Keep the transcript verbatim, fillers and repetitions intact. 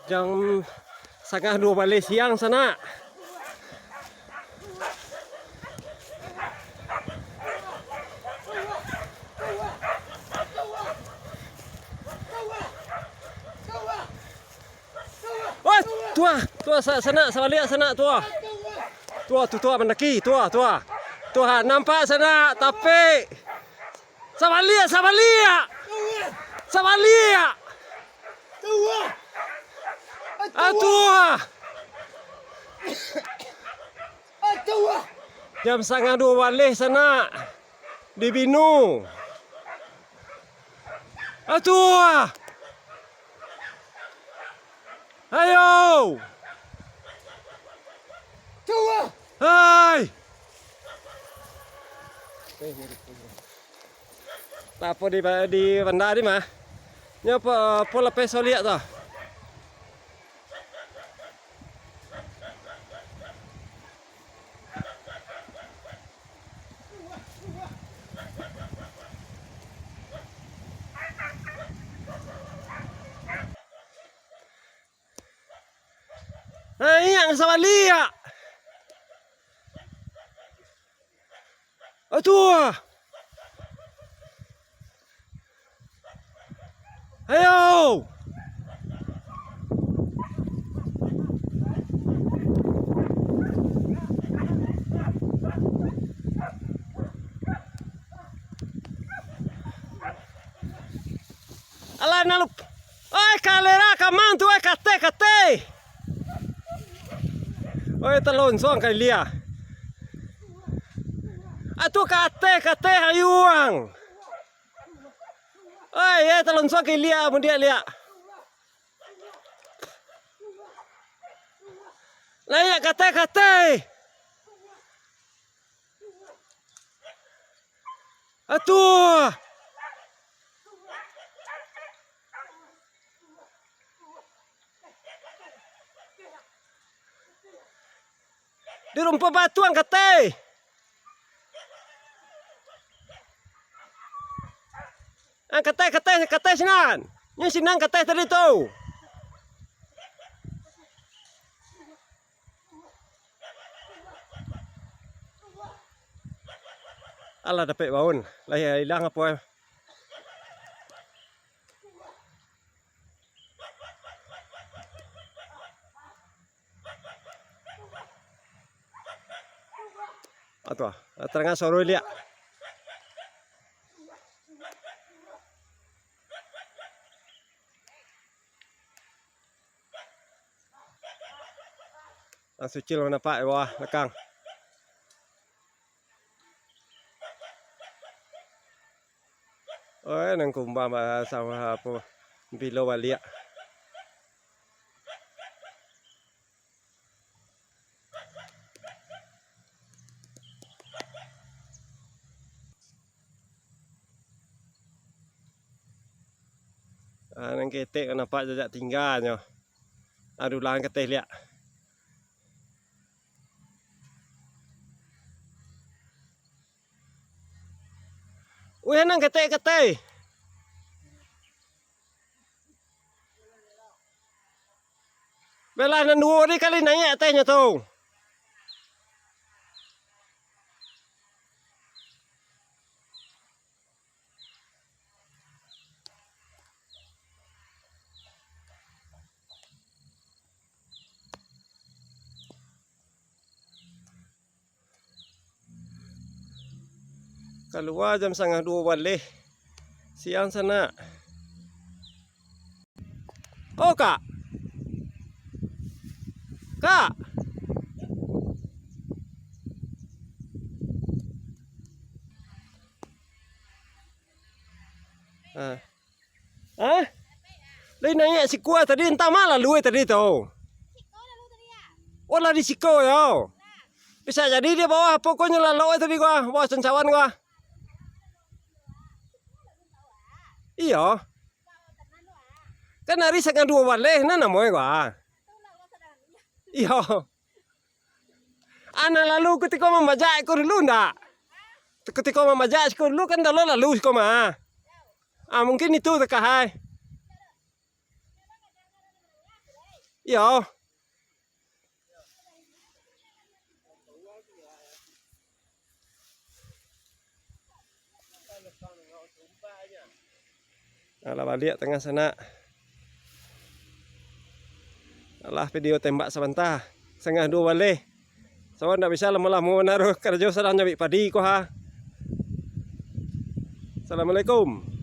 Jam satangah duo baleh siang sanak. Wah, tuah, tuah, sa-, sanak, sabaliak sanak, tuah. Tuah, tuah, tuah, mandaki, tuah, tuah. Tuah, nampak sanak, tapi sabaliak, sabaliak. Sabaliak. Ah, tuah. Jam satangah duo baleh sanak. Di Binu. Ah, tuah. Ayo. Hai. Lah, apo di, di banda ni mah? Nyo apo, apo lapeh soliak tu? Nah, inyak sabaliak. Atuh. Ayo. Alah, nalup. Oi, kalera kamang tu, oi, kateh, kateh. Oi, talonsuang ka ilia. Atuh kateh, kateh ayuang. Oi, eh, talonsuang ka ilia, mudiak liak. Lah, iya, kateh, kateh. Atuh. Di rumpuang batu ang kateh. Ang kateh, kateh, kateh sinan. Nyo sinan kateh tadi tu. Alah, dapek baun. Lah, ya, ilang apo, eh. Atuh, ah, tarangah suaro liak. Ang sucil nampak di bawah lakang. Oi, nan kumbang ba-, sawah apo, bilo baliak. Ah, nan ketek nampak jajak tingganyo. Aduh, lah ang kateh liak. Wih, nan kateh-kateh. Belah nan duo ni kali naiak atehnyo tu. Kalua jam satangah duo baleh siang sanak. Oh, Kak. Kak. Ah. Hah? Lai naiak sikua tadi, antah ma lalu, eh, tadi tu. Oh, lah di siko yo. Bisa jadi di bawah, pokoknyo lalok, eh, tadi gua, bawah cancawan gua. Iyo. Kan ari satangah duo baleh, nah, namonyo gua. Iyo. Anak lalu kutiko mambajak iko dulu ndak? Kutiko mambajak siko dulu kan dalo lalu siko mah. Ah, mungkin itu takah ai. Iyo. Alah, baliak tangah sanak. Alah, video tembak sabanta. Satangah duo baleh. Sawan ndak bisa lamo-lamo naruh karajo sadang nyabik padi ko ha. Assalamualaikum.